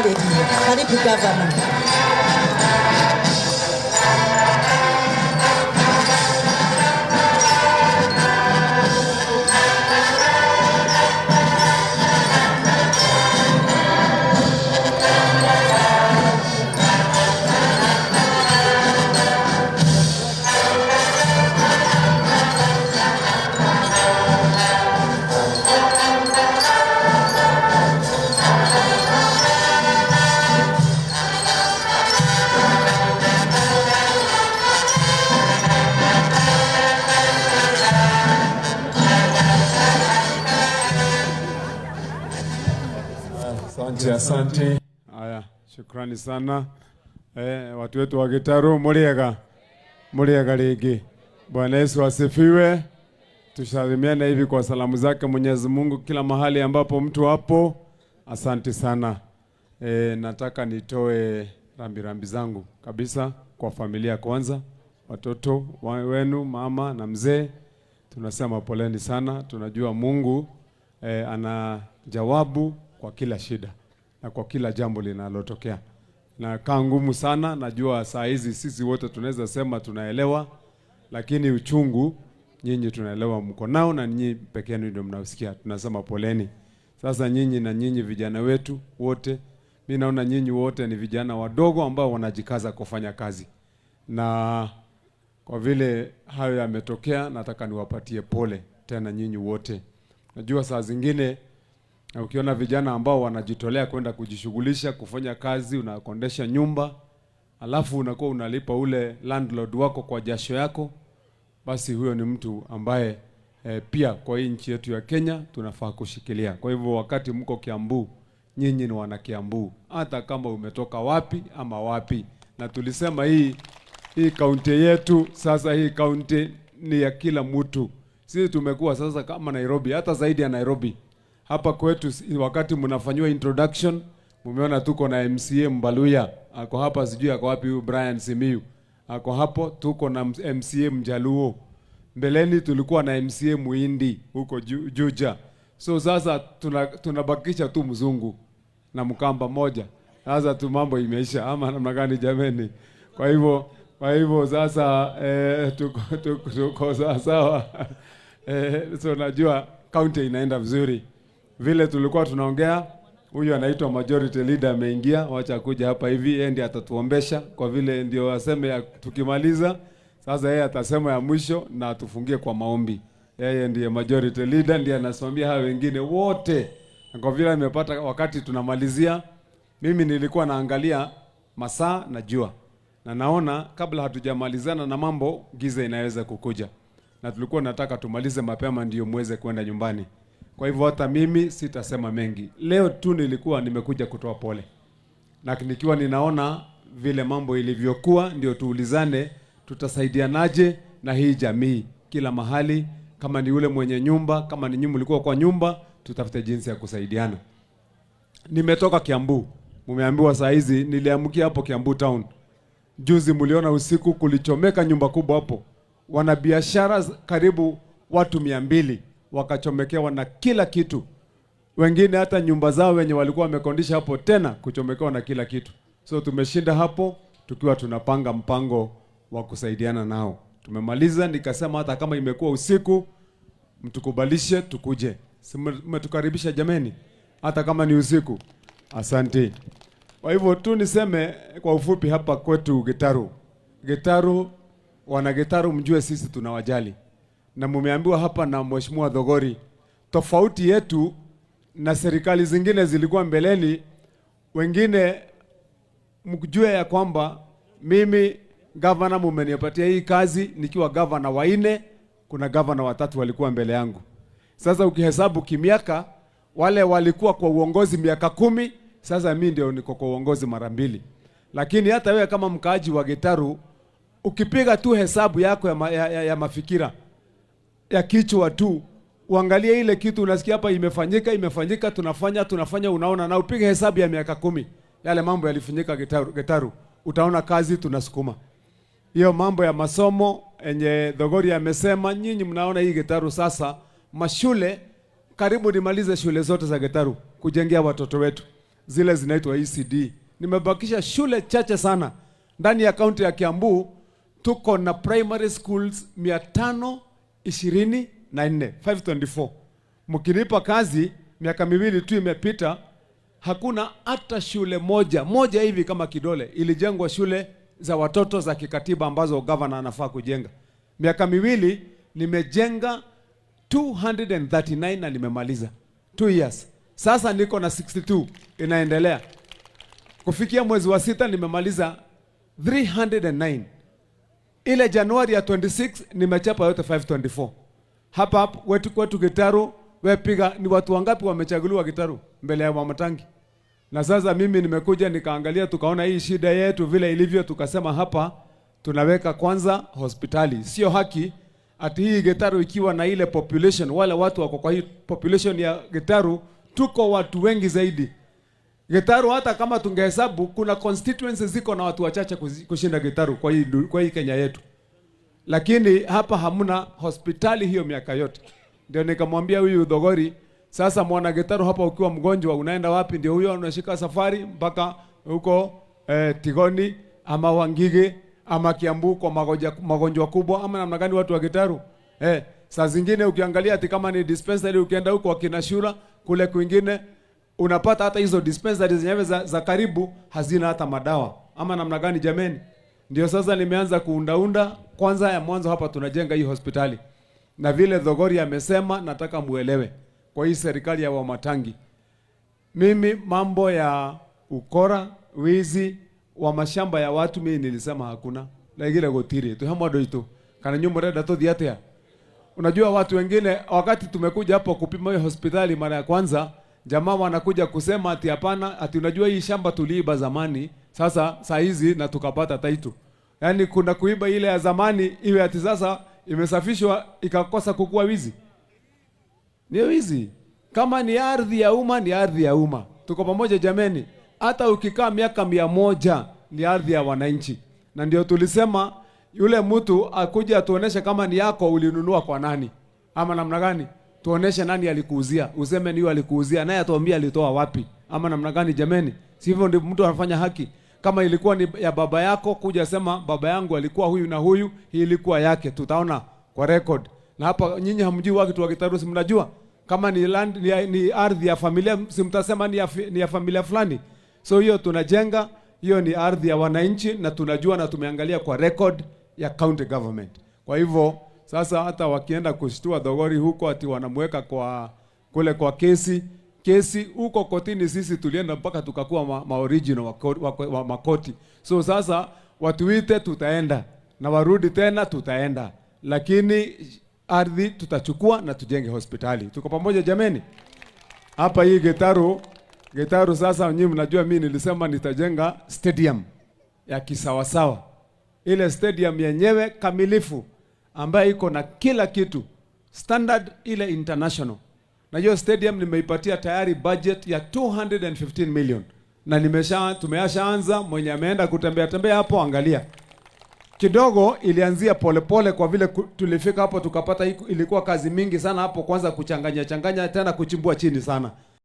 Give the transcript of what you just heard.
Karibu gavana. Asante, asante. Haya, shukrani sana watu wetu wa Gitaru, muliega muliega rĩngĩ. Bwana Yesu asifiwe. Tusalimiane hivi kwa salamu zake Mwenyezi Mungu kila mahali ambapo mtu hapo. Asante sana. Nataka nitoe rambirambi zangu kabisa kwa familia kwanza, watoto wenu, mama na mzee, tunasema poleni sana. Tunajua Mungu ana jawabu kwa kila shida na kwa kila jambo linalotokea, na kaa ngumu sana. Najua saa hizi sisi wote tunaweza sema tunaelewa, lakini uchungu nyinyi tunaelewa mko nao, na nyinyi peke yenu ndio mnausikia. Tunasema poleni. Sasa nyinyi na nyinyi vijana wetu wote, mi naona nyinyi wote ni vijana wadogo ambao wanajikaza kufanya kazi, na kwa vile hayo yametokea, nataka niwapatie pole tena nyinyi wote. Najua saa zingine na ukiona vijana ambao wanajitolea kwenda kujishughulisha kufanya kazi, unakondesha nyumba, alafu unakuwa unalipa ule landlord wako kwa jasho yako, basi huyo ni mtu ambaye pia kwa hii nchi yetu ya Kenya tunafaa kushikilia. Kwa hivyo wakati mko Kiambu, nyinyi ni wana Kiambu, hata kama umetoka wapi ama wapi. Na tulisema hii kaunti yetu sasa, hii kaunti ni ya kila mtu. Sisi tumekuwa sasa kama Nairobi, hata zaidi ya Nairobi. Hapa kwetu wakati mnafanyiwa introduction, mumeona tuko na MCA Mbaluya ako hapa, sijui ako wapi huyu Brian Simiyu ako hapo. Tuko na MCA Mjaluo. Mbeleni tulikuwa na MCA Muhindi huko Juja. So sasa tunabakisha tu mzungu na Mkamba moja. Sasa tu mambo imeisha ama namna gani jameni? Kwa hivyo sasa tuko sawa sawa. So najua county inaenda vizuri. Vile tulikuwa tunaongea, huyu anaitwa majority leader ameingia, wacha kuja hapa hivi, yeye ndiye atatuombesha kwa vile ndio aseme ya, tukimaliza sasa yeye atasema ya mwisho na atufungie kwa maombi. Yeye ndiye majority leader, ndiye anasimamia hao wengine wote. Na kwa vile amepata wakati tunamalizia, mimi nilikuwa naangalia masaa na jua, na naona kabla hatujamalizana na mambo, giza inaweza kukuja, na tulikuwa nataka tumalize mapema ndio muweze kwenda nyumbani. Kwa hivyo hata mimi sitasema mengi leo tu, nilikuwa nimekuja kutoa pole na nikiwa ninaona vile mambo ilivyokuwa, ndio tuulizane tutasaidianaje na hii jamii kila mahali. Kama ni yule mwenye nyumba, kama ni nyinyi mlikuwa kwa nyumba, tutafute jinsi ya kusaidiana. Nimetoka Kiambu, mumeambiwa saa hizi niliamkia hapo Kiambu town juzi, mliona usiku kulichomeka nyumba kubwa hapo, wanabiashara karibu watu 200 wakachomekewa na kila kitu, wengine hata nyumba zao wenye walikuwa wamekondisha hapo tena kuchomekewa na kila kitu. So tumeshinda hapo tukiwa tunapanga mpango wa kusaidiana nao. Tumemaliza, nikasema hata kama imekuwa usiku, mtukubalishe tukuje. Si mmetukaribisha jameni, hata kama ni usiku. Asante. Kwa hivyo tu niseme kwa ufupi hapa kwetu Gitaru. Gitaru, wana Gitaru mjue sisi tunawajali. Na mumeambiwa hapa na Mheshimiwa Thogori, tofauti yetu na serikali zingine zilikuwa mbeleni, wengine mjue ya kwamba mimi gavana mumenipatia hii kazi nikiwa gavana wa nne, kuna gavana watatu walikuwa mbele yangu. Sasa ukihesabu kimiaka, wale walikuwa kwa uongozi miaka 10, sasa mimi ndio niko kwa uongozi mara mbili. Lakini hata wewe kama mkaaji wa Gitaru ukipiga tu hesabu yako ya mafikira ya kichwa tu, uangalie ile kitu unasikia hapa imefanyika, imefanyika, tunafanya, tunafanya, unaona, na upige hesabu ya miaka 10 yale mambo yalifanyika Gitaru, utaona kazi tunasukuma. Hiyo mambo ya masomo enye Thogori amesema, nyinyi mnaona hii Gitaru sasa mashule karibu nimalize shule zote za Gitaru kujengea watoto wetu. zile zinaitwa ECD. Nimebakisha shule chache sana ndani ya kaunti ya Kiambu. Tuko na primary schools 524, 524. Mkinipa kazi, miaka 2 tu imepita, hakuna hata shule moja moja hivi kama kidole ilijengwa shule za watoto za kikatiba ambazo governor anafaa kujenga. Miaka 2 nimejenga 239 na nimemaliza 2 years. Sasa niko na 62 inaendelea. Kufikia mwezi wa 6 nimemaliza 309. Ile Januari ya 26 nimechapa yote 524. Hapa hapa wetu kwetu Gitaru, we piga ni watu wangapi wamechaguliwa Gitaru mbele ya Wamatangi? Na sasa mimi nimekuja nikaangalia, tukaona hii shida yetu vile ilivyo, tukasema hapa tunaweka kwanza hospitali. Sio haki ati hii Gitaru ikiwa na ile population, wale watu wako kwa hii population ya Gitaru, tuko watu wengi zaidi. Gitaru hata kama tungehesabu kuna constituencies ziko na watu wachache kushinda Gitaru kwa hii Kenya yetu. Lakini hapa hamna hospitali hiyo miaka yote. Ndio nikamwambia huyu Thogori, sasa mwana Gitaru hapa ukiwa mgonjwa unaenda wapi? Ndio huyo unashika safari mpaka huko Tigoni ama Wangige ama Kiambu kwa magonjwa kubwa ama namna gani watu wa Gitaru? Saa zingine ukiangalia ati kama ni dispensary ukienda huko akina Shura kule kwingine unapata hata hizo dispensary zenyewe za karibu hazina hata madawa ama namna gani jameni? Ndio sasa nimeanza kuundaunda. Kwanza ya mwanzo hapa tunajenga hii hospitali, na vile Thogori amesema, nataka muelewe kwa hii serikali ya Wamatangi, mimi mambo ya ukora, wizi wa mashamba ya watu mimi nilisema hakuna laigire gutiri tu hamwe ndu kana nyumba renda tuthi atia. Unajua watu wengine wakati tumekuja hapo kupima hiyo hospitali mara ya kwanza, jamaa wanakuja kusema ati hapana, ati unajua hii shamba tuliiba zamani, sasa saa hizi na tukapata title. Yaani kuna kuiba ile ya zamani iwe ati sasa imesafishwa ikakosa kukua wizi. Ni wizi. Kama ni ardhi ya umma ni ardhi ya umma. Tuko pamoja jameni. Hata ukikaa miaka 100 ni ardhi ya wananchi. Na ndio tulisema yule mtu akuja atuoneshe kama ni yako ulinunua kwa nani ama namna gani, tuoneshe nani alikuuzia, useme ni yule alikuuzia, naye atuambie alitoa wapi ama namna gani jameni. Sivyo ndio mtu anafanya haki. Kama ilikuwa ni ya baba yako, kuja sema baba yangu alikuwa huyu na huyu, hii ilikuwa yake, tutaona kwa record. Na hapa nyinyi hamjui watu wa Gitaru, si mnajua kama ni land, ni ardhi ya familia, si mtasema ni ya familia fulani. So hiyo tunajenga, hiyo ni ardhi ya wananchi na tunajua na tumeangalia kwa record ya county government. Kwa hivyo sasa hata wakienda kushtua Thogori huko ati wanamweka kwa kule kwa kesi huko kotini, sisi tulienda mpaka tukakuwa ma original wa makoti. So sasa watuite tutaenda na warudi tena tutaenda, lakini ardhi tutachukua na tujenge hospitali. Tuko pamoja jameni? Hapa hii Gitaru sasa nyinyi mnajua mimi nilisema nitajenga stadium ya kisawasawa. Ile stadium yenyewe kamilifu ambayo iko na kila kitu, standard ile international. Na hiyo stadium nimeipatia tayari budget ya 215 million. Na tumeshaanza, mwenye ameenda kutembea tembea hapo angalia. Kidogo ilianzia polepole kwa vile tulifika hapo tukapata ilikuwa kazi mingi sana hapo, kwanza kuchanganya changanya tena kuchimbua chini sana.